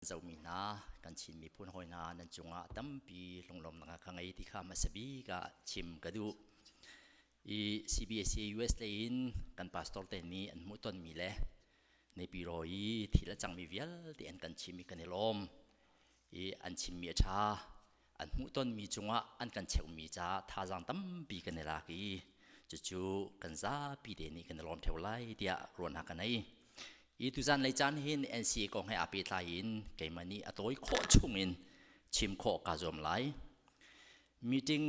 Zomi hna, kan Chin miphun hawi hna nan cungah tampi lunglawmnak ka ngei ti kha hmasa bik ah chim ka duh. I CBSA US lei in kan pastor te nih an hmuhtonmi le Naypyidaw i thil a cangmi vialte an kan chim i kan i lawm. I an chimmi a ṭha. An hmuhtonmi cungah an kan cheuhmi caah thazaang tampi kan i lak i cucu kan zapi te nih kan i lawm ṭheo lai tiah ruahnak ka nei. Hi tuzan lei caan hin NCA kong he aa pehtlai in keimah nih a tawi khawh chung in chim khawh kaa zuam lai. Meeting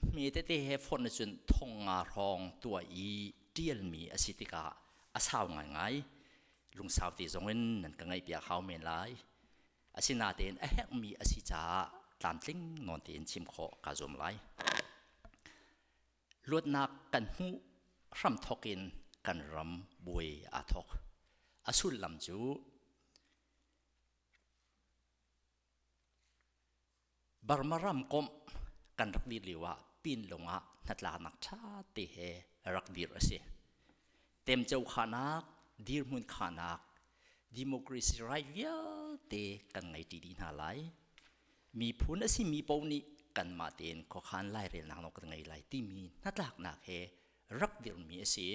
hme tete he fonh cun thong nga hrawng tuah i ṭialmi a si tikah a sau ngaingai. Lungsau te zong in nan ka ngaihpiak hau men lai. Asinain a herhmi a si caah tlamtling nawn tein chim khawh kaa zuam lai. Luatnak kan hmuh hramthawk in kan ram buai aa thawk. A sullam cu Burma ramkomh kan rak dir lio ah Pinlung ah hnatlaknak ṭha te he rak dir a si. Temco khahnak, dirhmun khahnak, democracy right vialte kan ngei ṭi dih hna lai. Miphun a simi paoh nih kanmah tein khuakhan lairelnak nawl kan ngei lai timi hnatlaknak he rak dirhmi a si.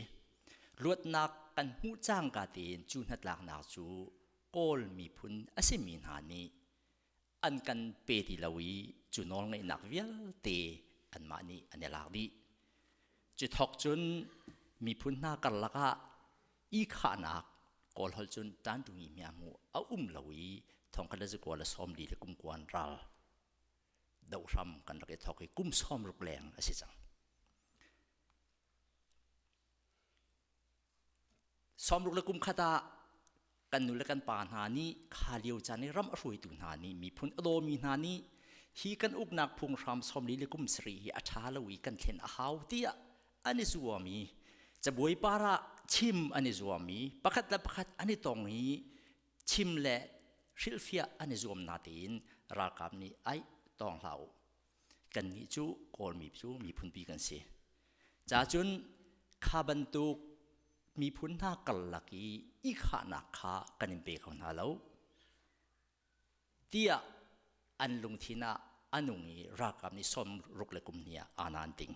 Luatnak kan hmuh cangka tein cu hnatlaknak cu Kawl miphun a simi hna nih an kan pe ti lo i cu nawlngeihnak vialte anmah nih an i lak dih. Cu thawk cun miphun hna karlak ah i khahnak Kawl holh cun ṭanṭungi hmiahmu a um lo i thongkhat le zakua le 40 le kum kuan ral dohhram kan rak i thawk i kum 60 leng a si cang. 60 le kum khat ah kan nu le kan pa hna nih kha lio caan i ram a hruaitu hna nih miphun a dawmi hna nih hi kan uknak phunghram 40 le kum sarih hi a ṭha lo i kan thlen a hau tiah an i zuam i cabuai par ah chim an i zuam i pakhat le pakhat an i tong i chim le hrilhfiah an i zuam natein ralkap nih ai tawng hlah u kannih cu Kawlmi cu miphunpi kan si ca cun kha bantuk miphun hna karlak i i khahnak kha kan in pe kho hna lo tiah an lungthin ah a nung i ralkap nih 60 le kum hnih ah aa ding.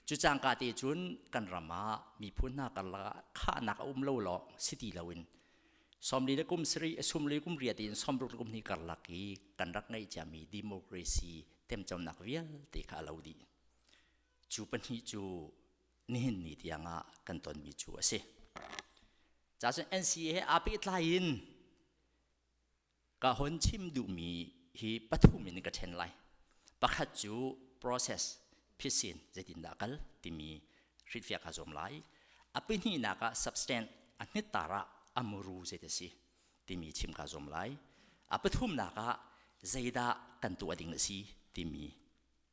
Cu cangka te cun kan ram ah miphun hna karlak ah khahnak a um lo law si ti loin 40 le kum sarih sum le kum riat in 60 le kum hnih karlak i kan rak ngeih ciami democracy temconak vialte kha a lo dih. Cu pahnih cu nihin ni tiang ah kan tonmi cu a si. Ca cun NCA he aa pehtlai in Ka hon chim duhmi hi pathum in ka ṭhen lai. Pakhat cu process phisin zeitindah kal timi hrilhfiah kaa zuam lai. A pahnihnak ah substance a hnittar ah a muru zei a si timi chim kaa zuam lai. A pathumnak ah zeidah kan tuah ding a si timi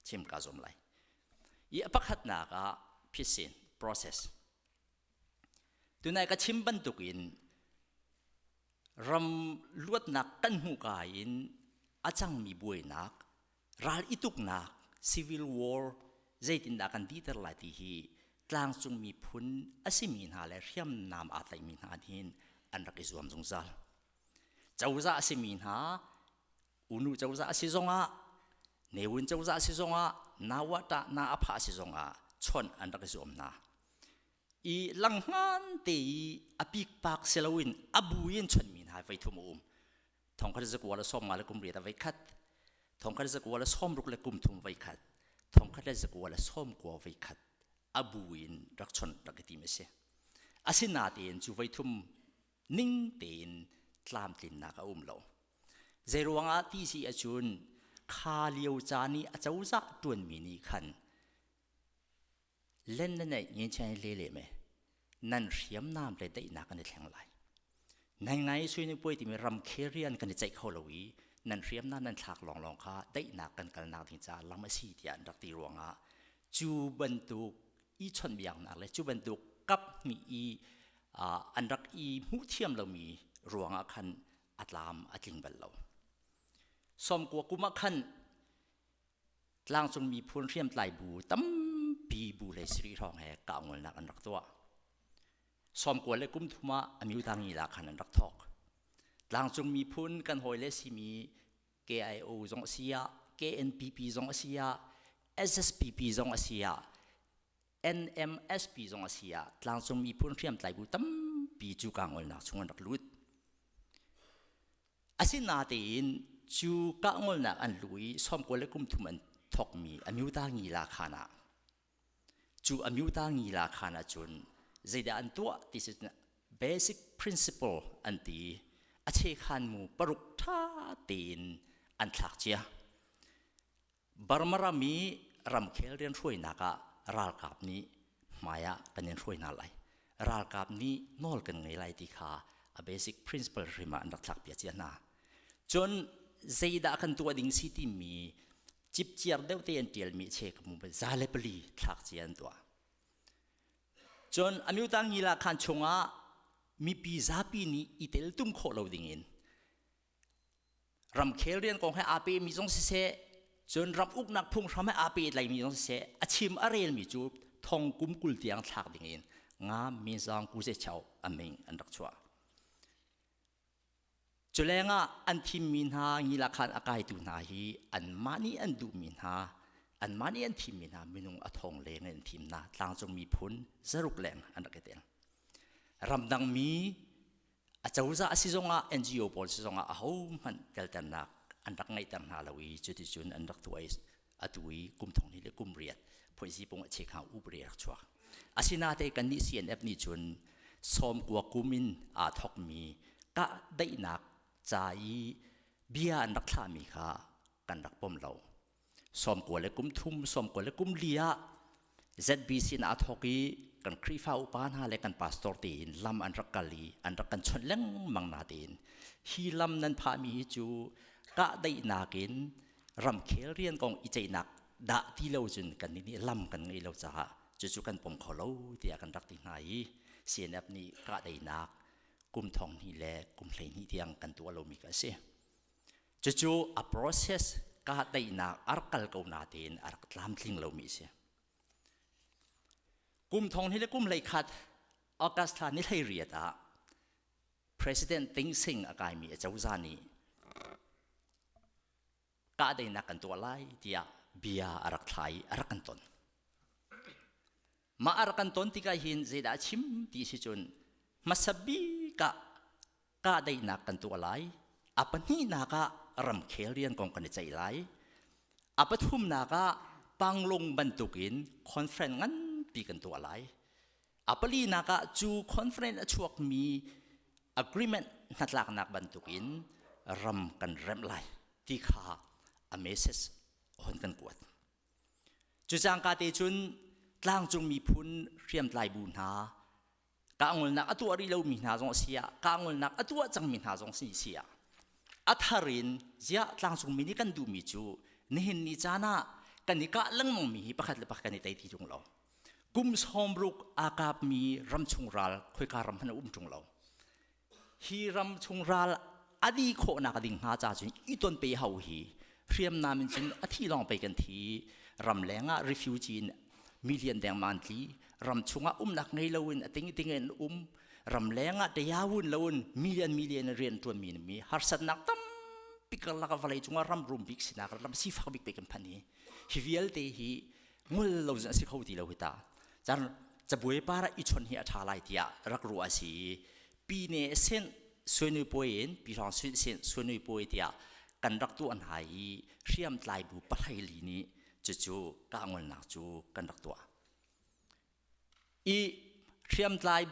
chim kaa zuam lai. I a pakhatnak ah phisin process Tunai ka chim bantukin ram luatnak kan hmuhka in a cangmi buainak, ral i tuknak, civil war zeitindah kan dihter lai ti hi tlangcung miphun a simi hna le hriamnam aa tlaihmi hna hin an rak i zuam zungzal. Cozah a simi hna, unu cozah a si zongah, Newin cozah a si zongah, nawata na a phah a si zongah chawnh an rak i zuam hna. I langhman te i a pikpak si loin a bu in chonmi hna voi thum a um. Thongkhat zakua le 50 le kum riat a voi khat, thongkhat zakua le 60 le kum thum voi khat, thongkhat le zakua le 90 voi khat a bu in rak chon rak i tim a si. Asinatein cu voi thum ning tein tlamtlinnak a um lo. Zeiruangah ti si ahcun kha lio caan i a cozah ṭuanmi nih khan len na neih ngen chian le le me nan hriamnam le daihnak kan i thleng lai nai ngai sui ni puai timi ramkhel rian kan i ceih kho lo i nan hriamnam nan thlak lawnglawng kha daihnak kan kalnak ding caah lam a si tiah an rak ti ruangah cu bantuk i chawnhbiaknak le cu bantuk kap hnih i an rak i hmuh thiam lomi ruangah khan a tlam a tling bal lo. 90 kum ah khan tlangcung miphun hriamtlai bu tampi bu le siri hrawng he kahngolnak an rak tuah. 90 le kum thum ah Amyutangi la khan an rak thawk. Tlangcung miphun kan hawile simi KIO zong a si ah, KNPP zong a si ah, SSPP zong a si ah, NMSP zong a si ah tlangcung miphun hriamtlai bu tampi cu kangolnak chung an rak lut. Asinatein cu kahngolnak an lu i sawmkua le kum thum an thawkmi Amyuta Ngila khan ah cu Amyuta Ngila khan ah cun zeidah an tuah ti si basic principle an ti a chekhan mu paruk ṭha tein an thlak cia. Burma ram i ramkhel rian hruainak ah ralkap nih hmai ah kan in hruai hna lai. Ralkap nih nawl kan ngei lai ti kha a basic principle hrim ah an rak thlak piak cia hna. Cun zeidah kan tuah ding si timi cipciar deuh te an ṭialmi che ka mu za le pali thlak cia an tuah. Cun Amyuta Ngila khan chungah mipi zapi nih i teltum khawh lo dingin ramkhel rian kong he aa pehmi zong siseh cun ram uknak phunghram he aa pehtlaimi zong siseh a chim a relmi cu thong kum 20 tiang thlak dingin nga mi zong ku se chau a ming an rak chuah. Cu lengah an thimmi hna ngila khan a kaitu hna hi anmah nih an duhmi hna anmah nih an thimmi hna minung a thong leng in an thim hna tlangcung miphun zaruk leng an rak i tel. Ramdang mi Acozah a si zongah NGO pawl si zongah ahohmanh telternak an rak ngeihter hna lo i cuticun an rak tuah i atu i kum thong hnih le kum riat phoihzi pung a chekhang upri a rak chuak. Asinate kannih CNF nih cun sawmkua kum in aa thawkmi kahdaihnak ca i bia an rak thlahmi kha kan rak pom lo. Sawmkua le kum thum, sawmkua le kum li ah ZBC in aa thawk i kan Khrihfa upa hna le kan pastor tein lam an rak kal i an rak kan chawnh lengmang na tein hi lam nan phahmi hi cu kahdaihnak in ramkhel rian kong i ceihnak dah ti lo cun kan nih lam kan ngei lo caah cucu kan pom kho lo tiah kan rak ti hna i CNF nih kahdaihnak kum thong hnih le kum 12 tiang kan tuah lomi ka si. Cucu a process kahdaihnak a rak kal ko natein a rak tlamtling lomi a si. Kum thong hnih le kum 11 August thla ni 18 ah President Ting Sing a kaimi a cozah nih kahdaihnak kan tuah lai tiah bia a rak thla i a rak kan ton. Mah a rak kan ton tikah hin zeidah a chim ti si cun hmasa bik ah kahdaihnak kan tuah lai. A pahnihnak ah ramkhel rian kong kan i ceih lai. A pathumnak ah Panglong bantukin conference nganpi kan tuah lai. A palinak ah cu conference a chuakmi agreement hnatlaknak bantukin ram kan remh lai ti kha a message hon kan kuat. Cu cangka te cun tlangcung miphun hriamtlai bu hna Kahngolnak a tuah rih lomi hna zong a si ah, kahngolnak a tuah cangmi hna zong si si ah, a thar in ziah tlangcungmi nih kan duhmi cu nihin ni caan ah kan i kah lengmangmi hi pakhat le pakhat kan i tei ti ṭung lo. Kum 60 aa kapmi ramchung ral khoika ram hmanh a um ṭung lo. Hi ramchung ral a dih khawhnak ding hnga ca cun i ton pe hau hi hriamnam in cun a thi lawng pei kan thi ramleng ah refugee in million dengmang an tli ram chungah umnak ngei loin a ting ting in um ramleng ah tayawun loin million million rian tuan mi mi harsatnak tampi karlak ah vawlei cungah ram rum bik sinak ram sifak bik pe kan phan hi hi vialte hi ngol lo zan si kho ti lo hi ta chan cabuai para i chon hi a tha lai tiah rak ruah si pi ne sen suinui puai in pi hrawng suin sen suinui puai tiah kan rak tuah hna i hriamtlai bu pahlei li nih cucu kahngolnak cu kan rak tuah. I hriamtlai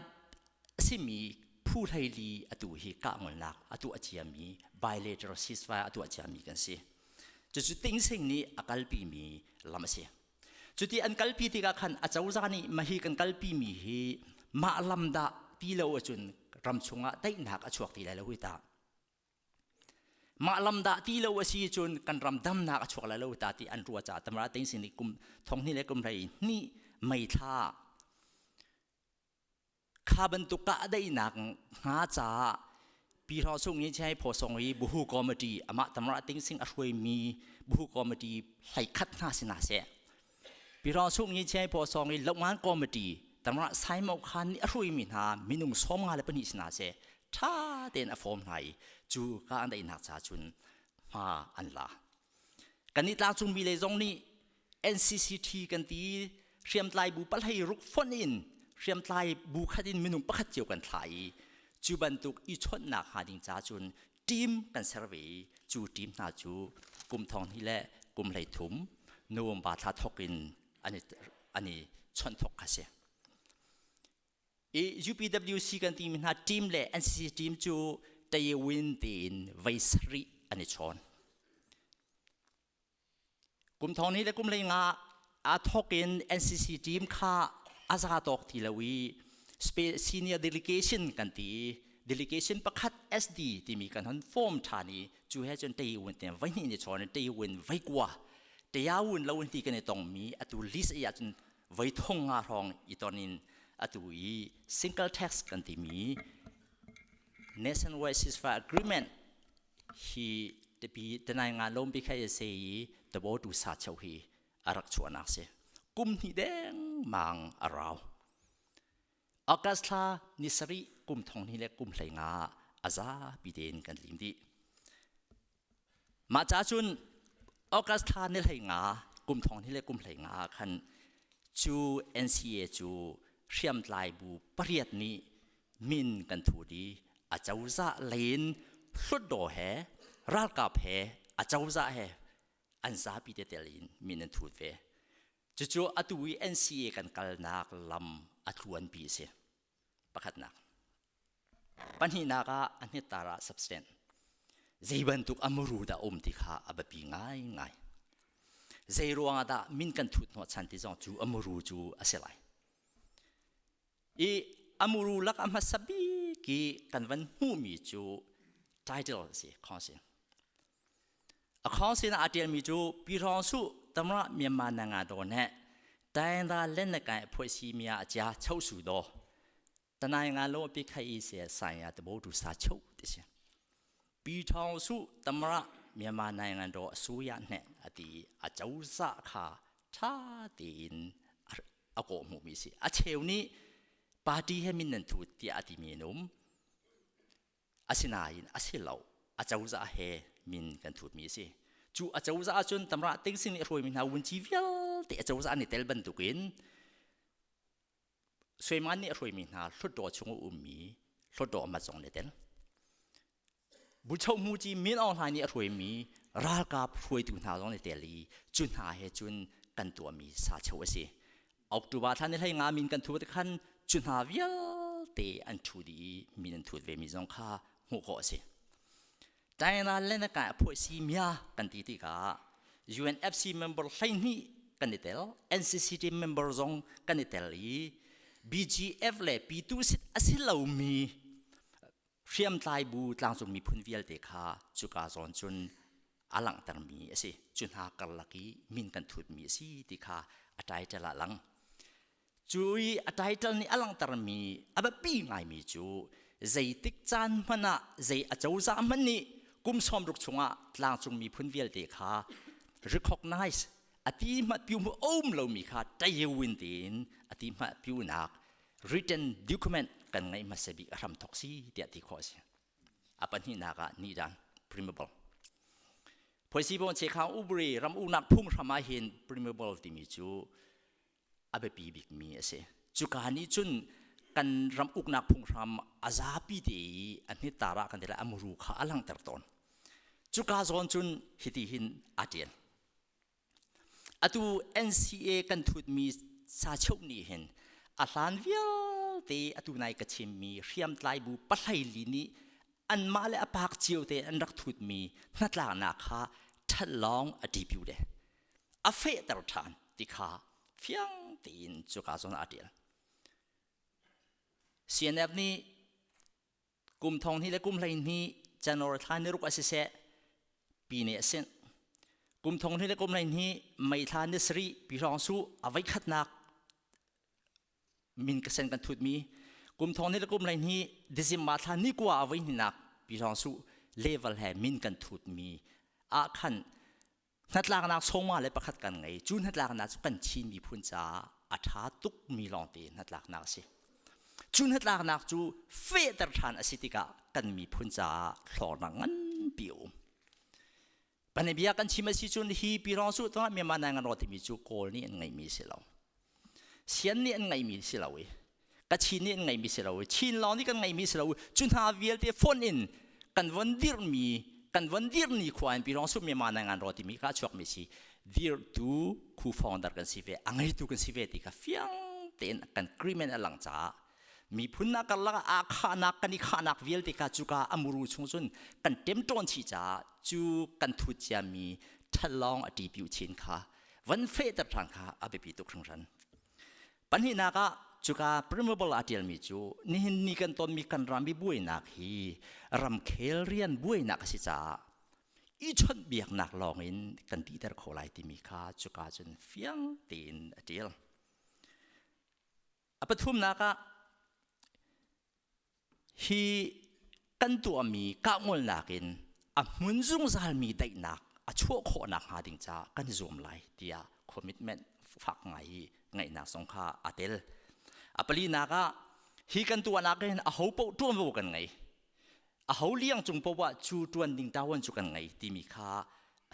a simi phu hleili atu hi kahngolnak a tuah ciami bilateral ceasefire a tuah ciami kan si. Cucu Tingsing nih a kalpimi lam a si. Cuti an kalpi tikah khan a cozah nih mahi kan kalpimi hi mah lam dah ti lo ahcun ram chungah daihnak a chuak ti lai lo hi ta. Mah lam dah ti lo a si cun kan ram damnak a chuak lai lo ta ti an ruah caah Tamara Ting Sing nih kum thong hnih le kum 12 May thla kha bantuk kahdaihnak hnga caah Pi Hraw Sung nih Chiai Phaw Song i Buhu Committee amah Tamara Ting Sing a hruaimi Buhu Committee 11 hna si hna seh. Pi Hraw Sung nih Chiai Phaw Song i Lohman Committee Tamara Sai Mo Khan nih a hruaimi hna minung 54 si hna seh. ṭha tein a form hna i cu ka an daihnak cha cun hma an la. Kannih tlangcungmi lei zong nih NCCT kan ti hriamtlai bu pahlei ruk fonh in hriamtlai bu khat in minung pakhat cio kan thlah i cu bantuk i chawnhnak hnga ding ca cun team kan ser ve i cu team hna cu kum thong hnih le kum 13 November thla thok in an i chawnh thok kha si. I UPWC kan timi hna team le NCC team cu Tayewin tiin vei sarih an i chawn. Kum thong ni le kum lei nga aa thok in NCC team kha a za tawk ti lo i senior delegation kan ti i delegation pakhat SD timi kan hon form ṭhan i cu he cun Tayewin te voi hnih ni chawn in Tayewin voi kua Tayawun lo in ti kan i tongmi atu list i ahcun voi thong nga hrawng i ton in atu i single tax kan timi nationwide ceasefire agreement hi tipi tenai nga lom bi khai se i tabo tu sa cheu hi a rak chuahnak si kum hnih deng mang a rau August thla ni sarih kum thong hnih le kum hlei nga a zapi tein kan lim dih Mah ca cun August thla ni hlei nga kum thong hnih le kum hlei nga ah khan cu NCA cu hriamtlai bu pariat nih min kan thut i acozah lei in hlutdaw he ralkap he acozah he an zapi te tel in min an thut ve. Cucu atu i NCA kan kalnak lam a tluanpi a si. Pakhatnak. Pahnihnak ah a hnettar ah substance. Zei bantuk a muru dah um ti kha a biapi ngaingai. Zei ruangah dah min kan thut hnawhchan ti zong cu a muru cu a si lai. I a muru lak a hmasa bik i kan van hmuhmi cu title a si, council. A council ah a ṭialmi cu Pi Hrawng Suh Tamra Myanmar na nga daw ne Tainra len na kai phuai si mia a chia chau su daw တနိုင်ငံလုံးအပြစ်ခတ်ရေးဆယ်ဆိုင်ရာသဘောတူစာချုပ်တစီပြည်ထောင်စုသမရမြန်မာနိုင်ငံတော်အစိုးရနဲ့အတီအကျိုးစခါချာတင်အကောမှုမီစီအချေုံနိပါတီဟမင်နန်သူတီအတီမီနုံ asinain a si lo acozah he min kan thutmi a si cu acozah ahcun tamra tingsing nih a hruaimi hna vunci vialte acozah an i tel bantukin Suaiman nih a hruaimi hna hlutdaw chung a ummi hlutdaw amat zong an i tel. Buchohmuci Min Aung Hlaing nih a hruaimi ralkap hruaitu hna zong an i tel i cu hna he cun kan tuahmi sacheu a si. October thla ni hlei nga min kan thu te khan cu hna vialte an ṭhu dih i min an thut vemi zong kha hmuh khawh a si. China le na kai phuai si mia kan ti tikah UNFC member 12 kan i tel, NCCT member zong kan i tel i BGF le P2 sit a si lomi hriamtlai bu tlangcung miphun vialte kha cuka zawn cun a langhtermi a si. Cu hna karlak i min kan thutmi a si ti kha a title ah lang. Cu i a title nih a langhtermi a biapi ngaimi cu zeitik caan hmanh ah zei a cozah hmanh nih kum 60 chungah tlangcung miphun vialte kha recognize a ti hmanh piu mu um lomi kha tayewin tiin a ti hmanh piunak written document kan ngeih hmasa bik a hramthok si tiah ti khawh a si. A pahnihnak ah nihdan preamble. Phoisibon chekhang ubri ram uknak phung hram ah hin preamble timi cu a biapi bikmi a si. Cuka nih cun kan ram uknak phunghram a zapi te i a hnittar ah kan ti lai a muru kha a langhter tawn. Cuka zawn cun hiti hin aa ṭial. Atu NCA kan thutmi sacheuh nih hin a hlan vialte atu nai ka chimmi hriamtlai bu pahleili nih anmah le a pak cio te an rak thutmi hnatlaknak kha ṭhat lawng a ṭipiu de. A fehter ṭhan ti kha fiang tein cuka zawn ah aa ṭial. CNF nih kum thong hnih le kum 12 January thla ni ruk ah siseh pi nih a sinh. Kum thong hnih le kum 12 May thla ni sarih pi hrawng su a voikhatnak min ka sen kan thutmi kum thong hnih le kum 12 December thla ni kua a voihnihnak pi hrawng su level he min kan thutmi ah khan hnatlaknak sawma le pakhat kan ngei. Cu hnatlaknak cu kan Chin miphun caah a ṭha tukmi lawngte hnatlaknak a si. Cu hnatlaknak cu fehter ṭhan a si tikah kan miphun caah hlawknak nganpi a um. Panebia kan chim a si cun hi pirong su tawh Myanmar nai ngan ro timi cu Kawl nih an ngeihmi si lo. Sian nih an ngeihmi si lo i Kachin nih an ngeihmi si lo i Chin lawng nih kan ngeihmi si lo i cu hna vialte fonh in kan von dirhmi kan von dirhni khua in pirong su Myanmar nai ngan ro timi kha a chuakmi si dirhtu khu founder kan si ve a ngeitu kan si ve ti kha fiang tein kan agreement a lang caah miphun nak karlak ah aa khahnak kan i khahnak vialte kha cuka a muru chung cun kan ṭemṭawn chih caah cu kan thut ciami ṭhatlawng a ṭipiu chin kha van fehter ṭhan kha a biapi tuk hringhran. Pahnihnak ah cuka preamble aa ṭialmi cu nihin ni kan tonmi kan ram i buainak hi ramkhel rian buainak a si caah i chawnhbiaknak lawngin kan dihter kho lai timi kha cuka cun fiang tein a ṭial. A pathumnak ah hi kan tuahmi kahngolnak in a hmun zungzalmi daihnak a chuah khawhnak hnga ding caah kan zuam lai tiah commitment fak ngai i ngaihnak zong kha aa tel. A palinak ah hi kan tuahnak hin a ho paoh ṭuanvo kan ngei. A ho liang cung paoh ah cu ṭuan ding tawan cu kan ngei timi kha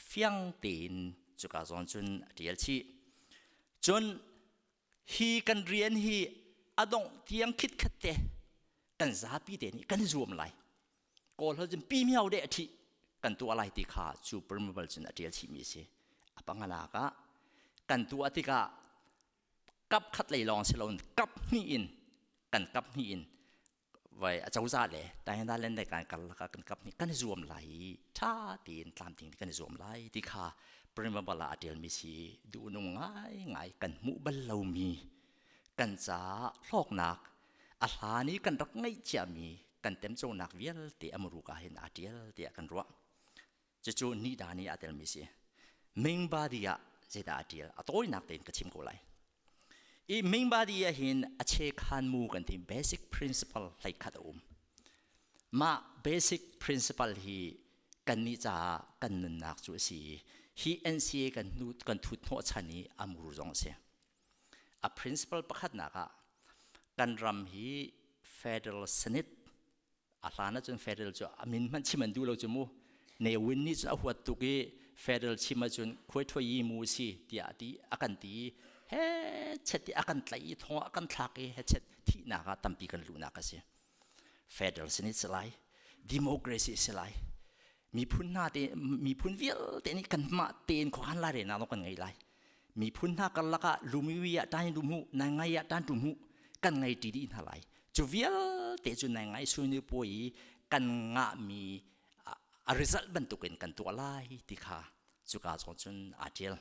fiang tein cuka zawn cun a ṭial chih. Cun Hi kan rian hi a dongh tiang khitkhat te kan zapi te nih kan zuam lai. Kawl hol cun pi miao de a ṭhih kan tuah lai ti kha cu permeable cun a ṭial chihmi a si. A pangalak ah kan tuah tikah kap khat lei lawng si loin kap hnih in kan kap hnih in vai acozah le Tainda len le kan karlak ah kan kap nih kan i zuam lai i ṭha tein tlamtling kan i zuam lai ti kha Primabala a ṭialmi si duhnung ngaingai kan hmuh bal lomi kan caah hlawknak a hlan i kan rak ngeih ciami kan temconak vialte a muruk ah hin aa ṭial tiah kan ruah. Cucu nida nih aa telmi si. Mingbadi ah zeidah aa ṭial? A tawinak tein ka chim ko lai. I Mingbadi ah hin a chekhan mu kan ti basic principle hleikhat a um. Mah basic principle hi kannih caah kan nunnak cu a si i hi NCA kan hnu kan thut hnawh chan i a muru zong a si. A principle pakhatnak ah kan ram hi Federal Senate a hlan ahcun federal cu a min hmanh chim an duh lo cu mu Ne Win nih cun a huat tuk i federal chim ahcun khuai thuai yi mu si tiah a ti a kan ti he chet i a kan tlaih i thong a kan thlak i he chet thihnak ah tampi kan luhnak a si federal sin si lai democracy si lai miphun hna te miphun vialte nih kanmah tein khuakhan lai renak kan ngei lai miphun hna karlak ah lumiwi ah tan lu mu nai ngai ah tan tu mu kan ngei ti dih hna lai cu vialte cu nai ngai sui ni puai i kan ngahmi a result bantukin kan tuah lai ti kha cuka zawn cun aa ṭial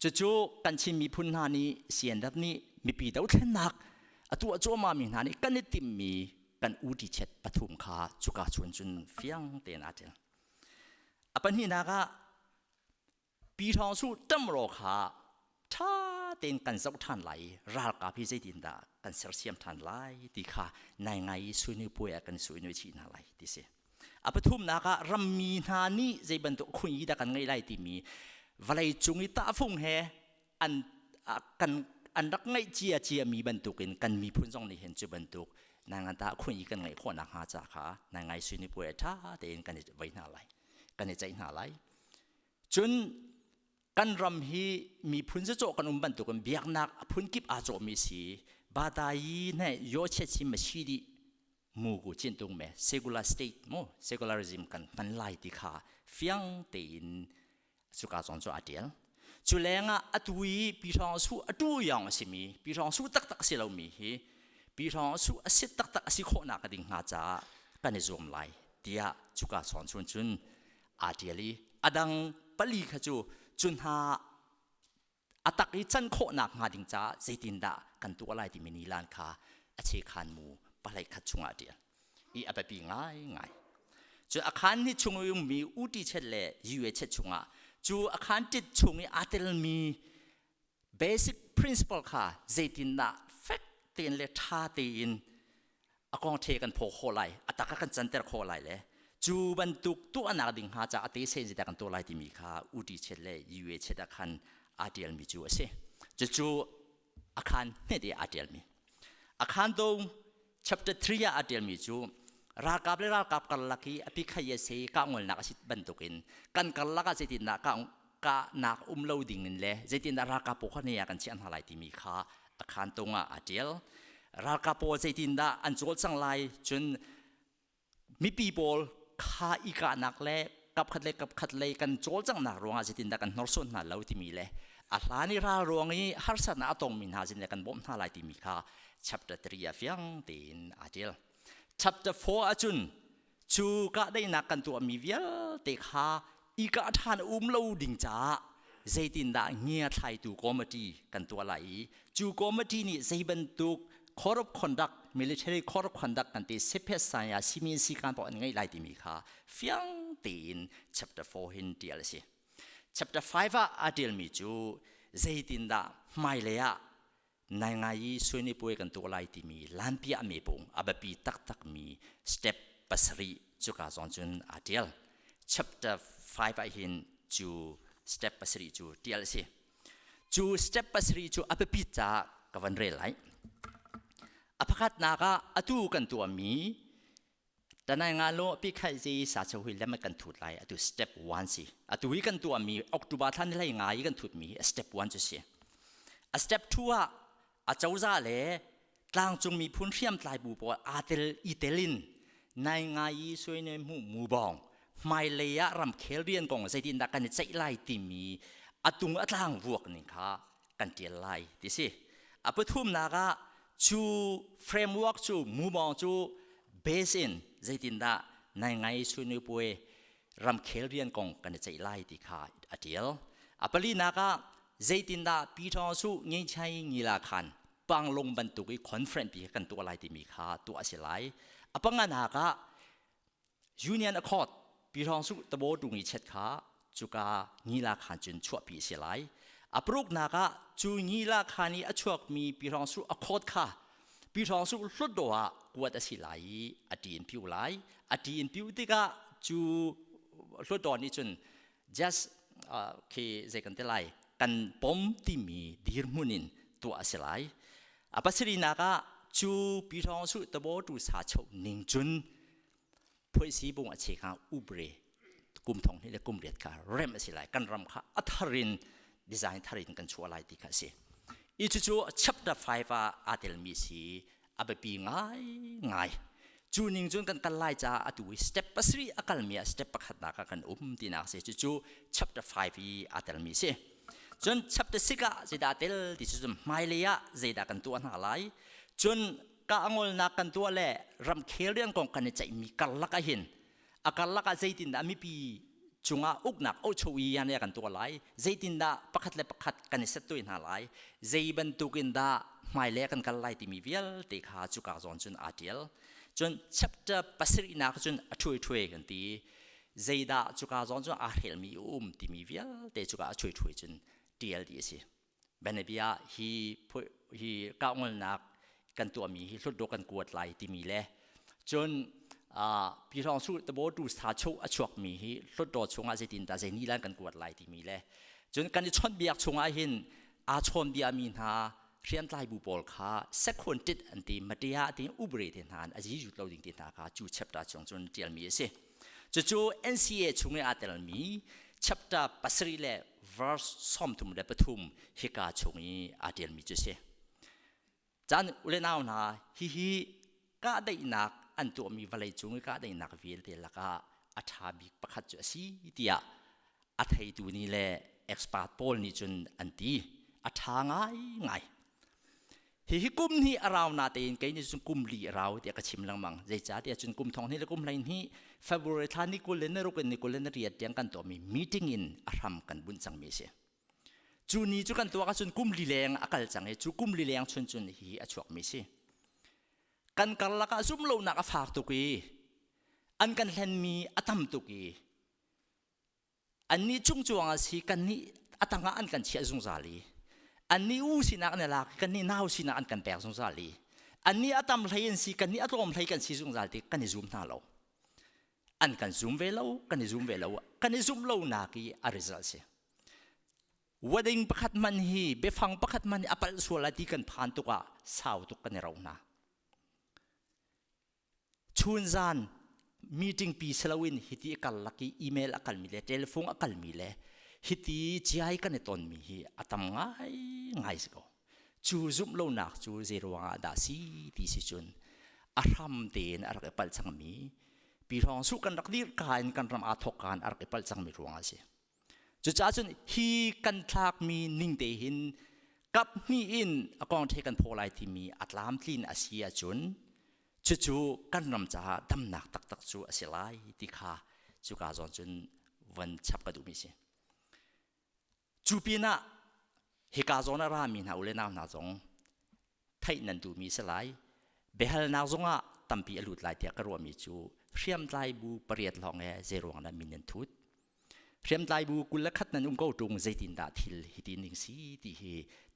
cucu kan Chin miphun hna nih CNF nih mipi dothlennak a tuah cuahmah mi hna nih kan i timhmi kan uti chet pathum kha cuka chun cun fiang tein aa ṭial a pahnihnak ah Pi Thawng Su ṭamraw kha ṭha tein kan zoh ṭhan lai i ralkap hi zeitindah kan sersiam ṭhan lai ti kha nai ngai i suinu puai ah kan suinu chih hna lai ti si. A pathumnak ah rammi hna nih zei bantuk khunyi dah kan ngeih lai timi vawlei cung i tahfung he an kan an rak ngeih cia ciami bantukin kan miphun zong nih hin cu bantuk nangan ta khunyi kan ngeih khawh nakhnga ca kha nai ngai suinu puai ṭha tein kan i vei hna lai kan i ceih hna lai. Cun kan ram hi miphun cawh kan um bantukin biaknak a phunkip aa cawhmi si. Batayi ne yo chet si ma si di mu ku chin tung me secular state mu secularism kan hman lai ti kha fiang tein cuka zong cu aa tial. Cu lengah atu i Pi Thawng Su atu yong a simi Pi Thawng Su taktak a si lomi hi Pi Thawng Su a si taktak a si khawhnak ding hnga caah kan i zuam lai tiah cuka chawn chun cun aa ṭial i a dang pali kha cu cu hna a tak i can khawhnak hnga ding caah zeitindah kan tuah lai timi nilan kha a chekhan mu pahlei khat chungah a ṭial i a biapi ngaingai. Cu a khan ni chung i ummi uti chet le yue chet chungah cu a khan ṭit chung i aa telmi basic principle kha zeitindah fek tein le ṭha tein a kong the kan phaw khawh lai a tak kan canter khawh lai le cu bantuk tuahnak ding hnga ca a te sen zita kan tuah lai timi kha UT chet le UA chet ah khan aa ṭialmi cu a si cucu a khan hnet i aa ṭialmi a khan dong chapter 3 ah aa ṭialmi cu. Ralkap le ralkap karlak i a pikha se kahngolnak a si bantukin kan karlak ah zeitindah kahnak um lo ding in le zeitindah ralkap pawl kha ne ah kan chiah hna lai timi kha a khan tung ah aa ṭial. Ralkap pawl zeitindah an cawlcang lai, cun mipi pawl kha i kahnak le kapkhat le kapkhat lei kan cawlcanghnak ruangah zeitindah kan hnorsuan hna lo timi le a hlan i ral ruang i harsatnak a tongmi hna zin le kan bawmh hna lai timi kha chapter 3 ah fiang tein aa ṭial. Chapter 4 ahcun cu kahdaihnak kan tuahmi vialte kha i kah ṭhan um lo ding caah zeitindah ngiathlaitu committee kan tuah lai i cu committee nih zei bantuk code of conduct, military code of conduct kan ti, sephet saya simin sikan paoh an ngeih lai timi kha fiang tein chapter 4 hin ṭial a si. Chapter 5 ah aa ṭialmi cu zeitindah hmailei ah nai ngai i suini puai kan tuah lai timi lanpiah mepung a biapi taktakmi step 7 cuka zong cun aa ṭial. Chapter 5 ah hin cu step 7 cu ṭial a si. Cu step 7 cu a biapit caah ka van rel lai. A pakhatnak ah atu kan tuahmi Tanai nga lo pi khai zi sa cheu hui lem kan thut lai, atu step 1 si. Atu hi kan tuahmi October thla ni hlei nga i kan thutmi step 1 cu si. A step 2 ah a cozah le tlangcung miphun hriamtlai bu pawl aa tel i telin nai ngai i suai mu mu bawng hmailei ah ramkhel rian kong zeitindah kan i ceih lai timi atung a tlang vuak ning kha kan ṭial lai ti si. A pathumnak ah cu framework cu mumawng cu base in zeitindah nai ngai sunu puai ramkhel rian kong kan i ceih lai ti kha a ṭial. A palinak ah zeitindah Pi Thawng Su Ngeichai Ngila Khan Panglong bantuk i conference pi kan tuah lai timi kha tuah a si lai. A panganak ah Union Accord Pi Thawng Su tabo tung i chet kha cuka Ngila Khan cun chuahpi a si lai. A paruknak ah cu Ngila Khan i a chuakmi Pi Thawng Su Accord kha Pi Thawng Su Hlutdaw ah kuat a si lai i a ṭi in piu lai. A ṭi in piu tikah cu Hlutdaw nih cun just khi zei kan ti lai, kan pom timi dirhmun in tuah a si lai. A pasarihnak ah cu Pi Thawng Su tabo tu sa choh ning cun phuaisi bung a che kha ubre kum thong hnih le kum riat kha rem a si lai, kan ram kha a thar in design thar in kan chuah lai ti kha a si. I cucu chapter 5 ah aa telmi si, a biapi ngai ngai. Cu ning cun kan kal lai caah atu i step 7 a kalmi ah step pakhatnak ah kan um tinak si. Cucu chapter 5 i aa telmi si. Cun chapter 6 ah zeidah tel ti cu hmailei ah zeidah kan tuah hna lai, cun ka angolnak kan tuah le ramkhel rian kong kan i ceihmi karlak ah hin a karlak ah zeitindah mipi cungah uknak ochowi yan kan tuah lai, zeitindah pakhat le pakhat kan i settuai hna lai, zei bantukin dah hmailei kan kal lai timi vialte kha cuka zawn cun aa ṭial. Cun chapter pasarihnak cun a ṭhuai ṭhuai kan ti, zeidah cuka zawn cun aa hrelmi a um timi vialte cuka a ṭhuai ṭhuai cun ṭial dih a si. Bianabia hi hi kahngolnak kan tuahmi hi hlutdaw kan kuat lai timi le cun Pi Thawng Su tabo tu sa chuh a chuakmi hi hlutdaw chungah zeitin dah zei ni lan kan kuat lai timi le cun kan i chawnhbiak chungah hin aa chawnbia mi hna hriamtlai bu pawl kha sekhun tit an ti matia ti ubre te hna an azi zut lo ding ti hna kha cu chapter chung cun tialmi a si. Cucu NCA chung i aa telmi chapter 7 le verse 33 hika chung i aa ṭialmi cu si. Caan ule nau hna, hihi kahdaihnak an tuahmi vawlei cung i kahdaihnak vialte lakah a ṭha bik pakhat cu a si tiah a theitu nih le expert pawl nih cun an ti. A ṭha ngaingai. Hihi kum hnih a rau natein kei nih cun kum li a rau tiah ka chim lengmang. Zeicahtiah cun kum thong hnih le kum 12 February thla ni 26 in ni 28 tiang kan tuahmi meeting in a hram kan bunh cangmi a si. Cu ni cu kan tuak ahcun kum li leng a kal cang i cu kum li leng chun cun hihi a chuakmi a si. Kan karlak ah zumhlonak a fak tuk i an kan hlenmi a tam tuk i annih cungcuang a si, kannih a tangah an kan chiah zungzal i annih u sinak an i lak, kannih nau sinak an kan pek zungzal i annih a tam hlei an si, kannih a tlawm hlei kan si zungzal ti kan i zum hna lo, an kan zum ve lo, kan i zum ve lo. Kan i zumh lonak i a result si wedding pakhat man hi biafang pakhat man hi a palh sual lai ti kan phan tuk ah sau tuk kan i ro hna. Chunzan meeting pi siloin hiti a kal lak i email a kalmi le telephone a kalmi le hiti ciai kan i tonmi hi a tam ngai ngai si ko. Cu zumh lonak cu zei ruangah dah si ti si cun a hram tein a rak i palh cangmi pi hrawng su kan rak dir ka in kan ram aa thawk kaan a rak i palh cangmi ruangah a si. Cucaah cun hi kan thlakmi ning te hin kap hnih in a kong the kan phaw lai timi a tlamtlin a si ahcun cucu kan ram caah damnak taktak cu a si lai ti kha cuka zawn cun van chap ka duhmi si. Cu pinah hika zawn a rami hna u le nau hna zong theih nan duhmi si lai. Biahalnak zongah tampi a lut lai tiah ka ruahmi cu hriamtlai bu pariat lawng he zeiruang dah min nan thut? Hriamtlai bu 21 nan um ko ṭung zeitindah thil hiti ning si ti hi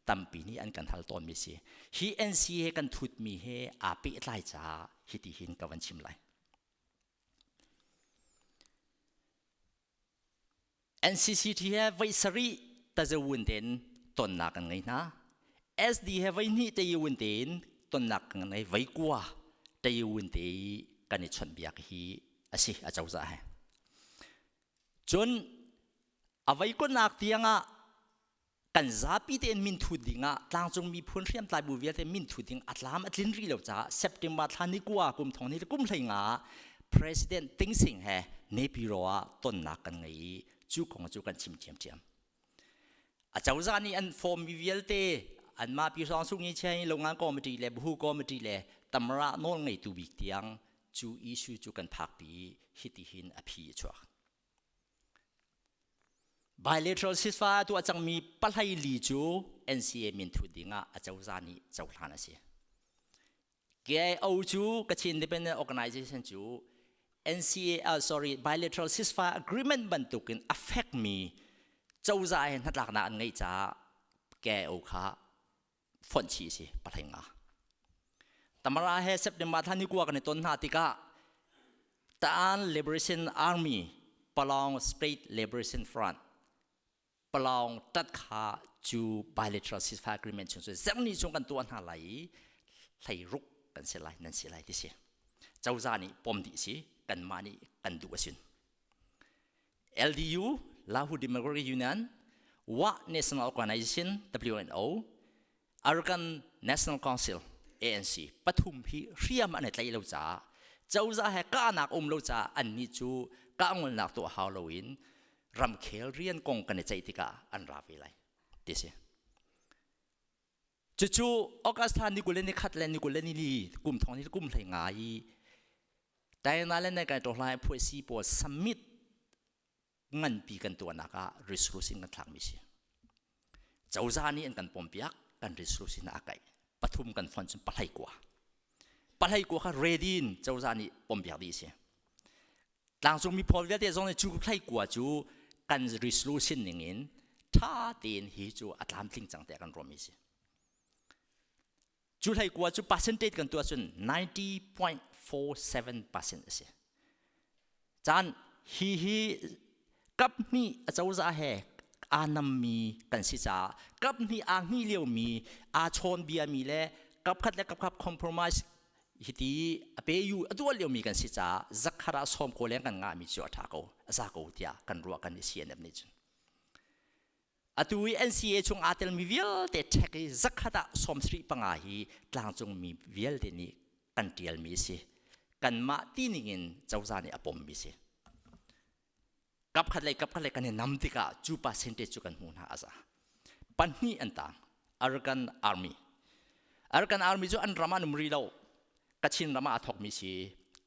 tampi nih an kan hal tawnmi si. Hi NC he kan thutmi he aa pehtlai caah hiti hin ka van chim lai. NCCT he voi sarih tazawun tein tonnak kan ngei hna. SD he voi hnih tayawun tein tonnak kan ngei voi kua tayawun te i kan i chawnhbiak hi a si a cozah he. Cun a voi kuanak tiangah kan zapi tein minthut dingah tlangcung miphun hriamtlai bu vialte minthut ding a tlam a tlin rih lo caah September thla ni kua kum thong ni kum hlei nga President Ting Sing he Naypyidaw ah tonnak kan ngei i cu kong cu kan chim ṭhiamṭhiam. A cozah nih an form mi vialte anmah pi sawng sung i chiai longan committee le buhu committee le tamra nawl ngeitu bik tiang cu issue cu kan phakpi i hitihin a phi a chuak. Bilateral ceasefire tuah cangmi pahlei li cu NCA minthut dingah a cozah nih cohlan a si. KIO cu Kachin Independent Organization cu NCA sorry bilateral ceasefire agreement bantukin a fekmi cozah he hnatlaknak an ngeih caah KIO kha fonh chih a si pahlei nga. Tamara he September thla ni kua kan i ton hna tikah Ta'an Liberation Army Palong State Liberation Front Palong tat kha cu bilateral ceasefire agreement chung cu zerni chung kan tuah hna lai i hlei ruk kan si lai nan si lai ti si cozah nih pom dih si kanmah nih kan duh asin LDU Lahu Democratic Union Wa National Organization WNO Arakan National Council ANC pathum hi hriam an i tlaih lo caah cozah he kahnak um lo caah annih cu kahngolnak tuah hau loin ramkhel rian kong kan i ceih tikah an ra ve lai ti si. Cucu August thla ni 21 le ni 24 kum thong ni kum hlei nga i Taiwan le Nai Kai Hlai phuaisi pawl summit nganpi kan tuahnak ah resolution kan thlakmi si. Cozah nih an kan pompiak, kan resolution a kaih. Pathum kan fon cun pahlei kua. Pahlei kua kha ready in cozah nih pompiak dih si. Tlangcung mi pawl vialte zong nih cu hlei kua cu kan resolution ning in ṭha tein hi cu a tlamtling cang tiah kan ruahmi si. Cu hlei kua cu percentage kan tuah cun 90.47% a si. Caan hi hi kap hnih a cozah he aa nammi kan si caah kap hnih aa hnih liomi aa chawn biami le kap khat le kap khat compromise hiti a pe yu a tuah liomi kan si caah zakhat ah sawm ko leng kan ngahmi cu a ṭha ko a za ko tiah kan ruah kan i CNF nih cun. Atu i NCA chung aa telmi vialte ṭhek i zakhat ah 75 hi tlangcungmi vialte nih kan ṭialmi a si. Kanmah ti ningin cozah nih a pommi si. Kapkhat lei kapkhat lei kan i nam tikah cu percentage cu kan hmuh hna a za. Pahnih an tang. Arakan Army. Arakan Army cu an ram ah an um rih lo. Kachin ram ah aa thawkmi si.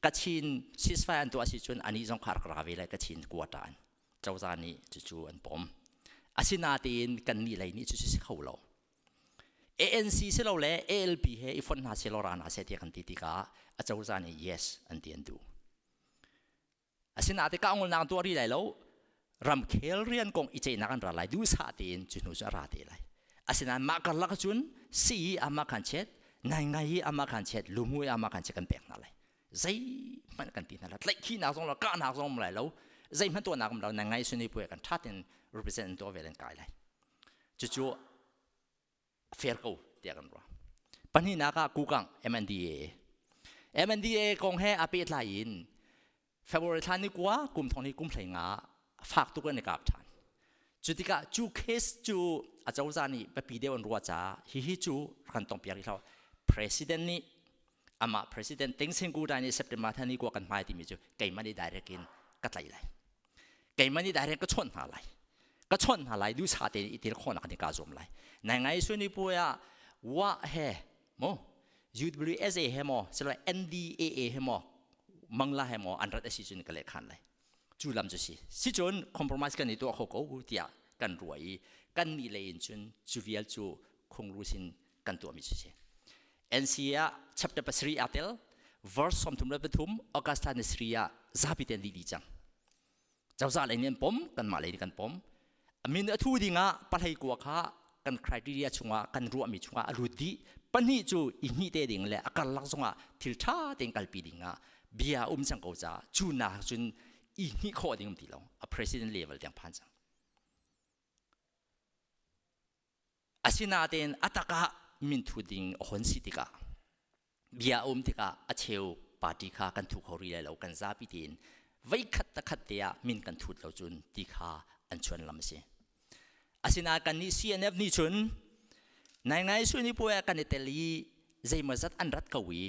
Kachin ceasefire an tuah si cun anih zong kha rak ra ve lai Kachin quota in. Cozah nih cucu an pom. Asinain kannih lei nih cucu si kho lo. ANC si lo le ALP he i fonh hna seh law ra hna seh tiah kan ti tikah a cozah nih yes an ti an duh. Asinain kahngolnak tuah rih lai lo. Ramkhel rian kong i ceihnak an ra lai duhsah tein cu hnu cu a ra te lai. Asinain mah karlak cun sii amah khan chet, nai ngai hi amah khan chet, lumui amah khan chet kan pek hna lai. Zeihmanh kan ti hna lo tlaihkhihnak zong lo kahnak zong um lai lo zeihmanh tuahnak um lo na ngai suni puai kan ṭha tein represent an tuah ve kan kai lai cucu fair ko tiah kan ruah pahnihnak ah kukang MNDAA. MNDA kong he a pehtlai in February thla ni kua kum thong ni kum hlei nga fak tuk an i kap ṭhan. Cu tikah cu case cu a cozah nih biapi deuh an ruah caah hihi cu kan tong piak rih lo. President nih amah President Teng Seng Ku Dai nih September thla ni kua kan hmai timi cu keimah nih direct in ka tlaih lai. Keimah nih direct ka chawnh hna lai. Ka chawnh hna lai duhsah tein i tel khawhnak ding kaa zuam lai. Nai ngai suni puai ah wa he mo UWSA he maw silo NDAA he maw mangla he maw an rat a si cun ka leh khan lai cu lam cu si si cun compromise kan i tuah kho ko tiah kan ruah i kan nih lei in cun cu vial cu khungru sin kan tuahmi cu si NCA ah chapter pasarih aa tel verse 33 August thla ni sri ah zapi ten dih dih cang cozah lei nih an pom kanmah lei nih kan pom min a thu dingah pahlei kua kha kan criteria chungah kan ruahmi chungah a lut dih pahnih cu i hnih te ding le a karlak zongah thil ṭha tein kalpi dingah bia um cang ko caah cu nak cun i hnih khawh ding um ti lo a president level tiang phan cang Asinain a tak ah minthu ding a hon si tikah bia a um tikah a cheu party kha kan thu kho rih lai lo kan zapi tein veikhat takhat te ah min kan thut lo cun ti kha an chuan lam a si. Asinain kannih CNF nih cun nai ngai suni puai ah kan i tel i zeimawzat an rat ko i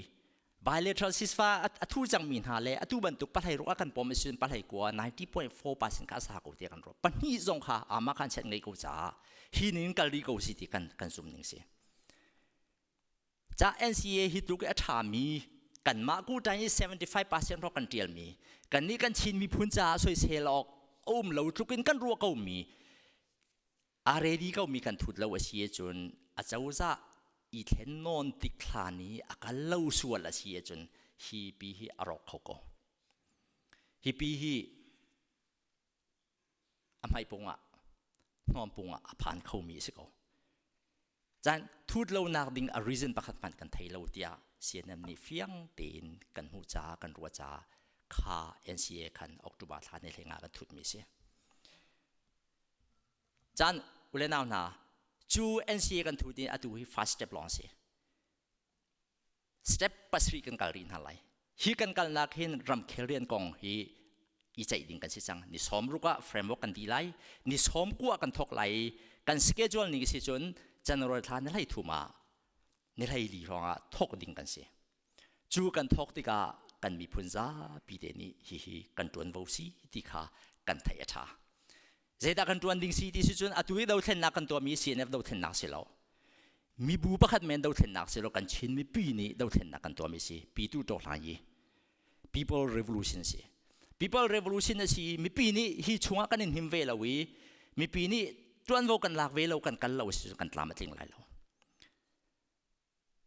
bilateral ceasefire a thu cangmi hna le atu bantuk pahlei ruk a kan pom asin pahlei kua 90.4% kha a sa ko tiah kan ruah pahnih zong kha ama khan chet ngei ko caah hi ning kal rih ko si ti kan kan zum ning si ca NCA hi tluk i a ṭhami kanmah ku ṭai i 75% ro kan ṭialmi kan nih kan Chin miphun caah soisel awk a um lo tluk in kan ruah ko mi a ready ko mi kan thut lo a si ahcun a cozah i thlen nawn tik hlan i a kal lo sual a si ahcun hi pi hi a rawk kho ko. Hi pi hi a hmai pung ah hnawm pung ah a phan khomi a si ko. Caan thut lonak ding a reason pakhat hmanh kan thei lo tiah CNN nih fiang tein kan hmuh caah kan ruah caah kha NCA khan October thla ni hleng ah kan thutmi a si. Caan ule nau hna cu NCA kan thu tin atu hi first step lawng si. Step pasarih kan kal rih hna lai. Hi kan kalnak hin ramkhel rian kong hi i ceih ding kan si cang. Ni sawm ruk ah framework kan di lai. Ni sawm kua kan thawk lai. Kan schedule ning si cun January thla ni hlei thum ah ni hlei li hrawng ah thawk ding kan si. Cu kan thawk tikah kan miphun zapi te nih hihi kan ṭuanvo si ti kha kan theih a ṭha. Zeidah kan ṭuan ding si ti si cun atu i dothlennak kan tuahmi CNF dothlennak si lo. Mibu pakhat men dothlennak si lo kan Chin mipi nih dothlennak kan tuahmi si Pitu Ṭawhlan yi People Revolution si. People Revolution a si mipi nih hi chungah kan in him ve lo i mipi nih ṭuanvo kan lak ve lo kan kal lo si kan tlam a tling lai lo.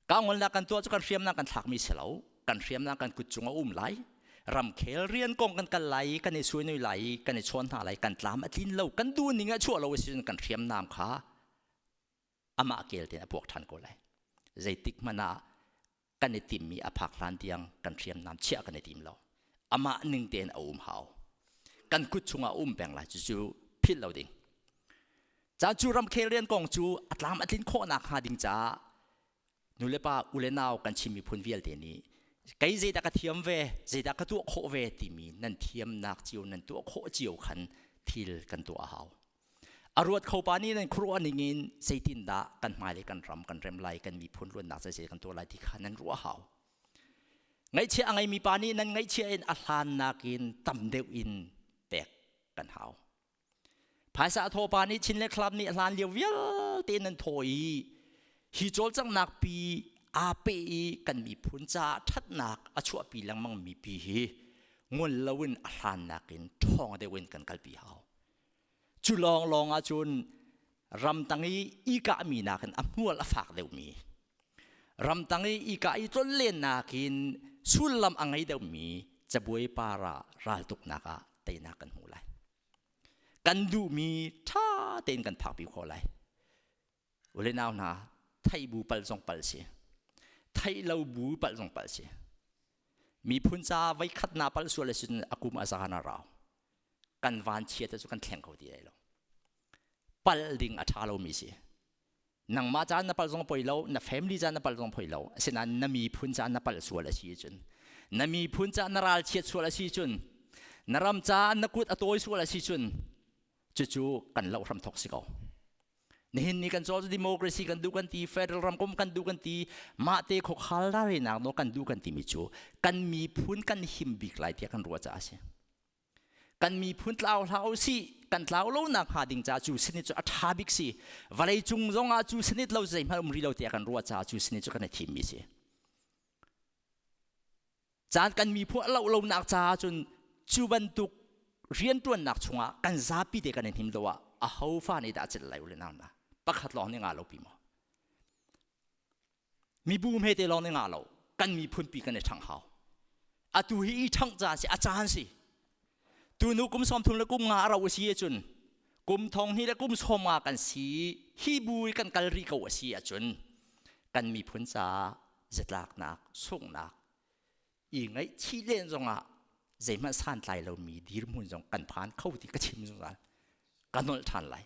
Kaungolnak kan tuah cu kan hriamnam kan thlakmi si lo. Kan hriamnam kan kut cung a um lai. Ramkhel rian kong kan kal lai i kan i suinui lai i kan i chawn hna lai. Kan tlam a tlin lo. Kan duh ning a chuah lo si cun kan hriamnam kha amah kel tein a puak ṭhan ko lai. Zeitik hmanh ah kan i timmi a phak hlan tiang kan hriamnam chiah kan i tim lo. Amah ning tein a um hau. Kan kut chungah a um peng lai cucu philh lo ding. Caan cu ramkhel rian kong cu a tlam a tlin khawhnak hnga ding caah nulepa ule nau kan Chin miphun vialte nih kei zeidah ka thiam ve zeidah ka tuah khawh ve timi nan thiamnak cio nan tuah khawh cio khan thil kan tuah a hau. A ruat kho pa nih nan khuaruah ning in zeitindah kan hmailei kan ram kan rem lai kan miphun luatnak zei kan tuah lai ti kha nan ruah hau. Ngaihchia a ngeimi pa nih nan ngaihchia in a hlan nakin tam deuh in pek kan hau. Phaisa a thawpa nih Chin le Club nih hlan lio vialte nan thaw i hi cawlcanghnak pi aa pe i kan miphun caah ṭhatnak a chuahpi lengmang mi pi hi ngol loin a hlannak in ṭhawng deuh in kan kalpi hau. Cu lawnglawng ahcun ramtang i i kahmi nakin a hmual a fak deuhmi ramtang i i kah i tlonlennak in sullam a ngei deuhmi cabuai par ah raltuknak ah teinak kan hmu lai. Kan duhmi ṭha tein kan phakpi khawh lai. Ule nau hna, theih bu pal zong pal si. Theih lo bu pal zong pal si. Miphun ca voikhat na pal sual ahcun a kum a zan a rau. Kan van chiat cu kan thleng kho ti lai lo. Pal ding a ṭha lomi si. Nangmah caan na pal zong poi lo, na family caan na pal zong poi lo. Asinain na miphun caan na pal sual a si cun, na miphun caan na ralchiat sual a si cun, na ram caan na kut a tawi sual a si cun, cucu kan loh hram thok si ko. Nihin ni kan cawl democracy kan duh kan ti, federal ramkomh kan duh kan ti, mah te khuakhal ralrinak nawl kan duh kan timi cu kan miphun kan him bik lai tiah kan ruah caah a si. Kan miphun tlau hlah u sih, kan tlau lo nak hnga ding caah cu sinit cu a ṭha bik si. Vawlei cung zong ah cu sinit lo zeihmanh um rih lo tiah kan ruah caah cu sinit cu kan i thimmi si. Caan kan miphun a loh lonak caah cun cu bantuk rianṭuannak chungah kan zapi te kan i hnim lo ah aho fa nih dah a celh lai u le nau na pakhat lawng nih nga lo pi maw? Mibu hmete lawng nih nga lo, kan miphun pi kan i ṭhangh hau. Atu hi i ṭhangh caan si, a caan si. Tunu kum 30 le kum nga a rau a si ahcun kum thong hnih le kum 50 kan si hi bu i kan kal rih ko a si ahcun kan miphun caah zatlaknak sunghnak i ngaihchih len zongah zeihmanh santlai lomi dirhmun zong kan phan kho ti ka chim zungzal. Ka nolh ṭhan lai.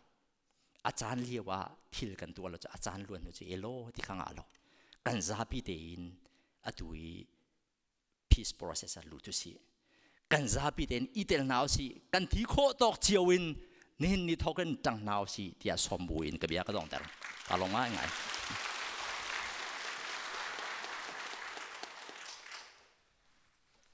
A caan lio ah thil kan tuah lo cu a caan luan hnu cu elaw ti kha ngah lo. Kan zapi tein atu i peace process ah lut usih. Kan zapi tein i tel hna usih. Kan thi khawh tawk cio in nihin ni thawk in ṭang hna usih tiah sawm bu in ka bia ka dongter. Ka lawm ngaingai.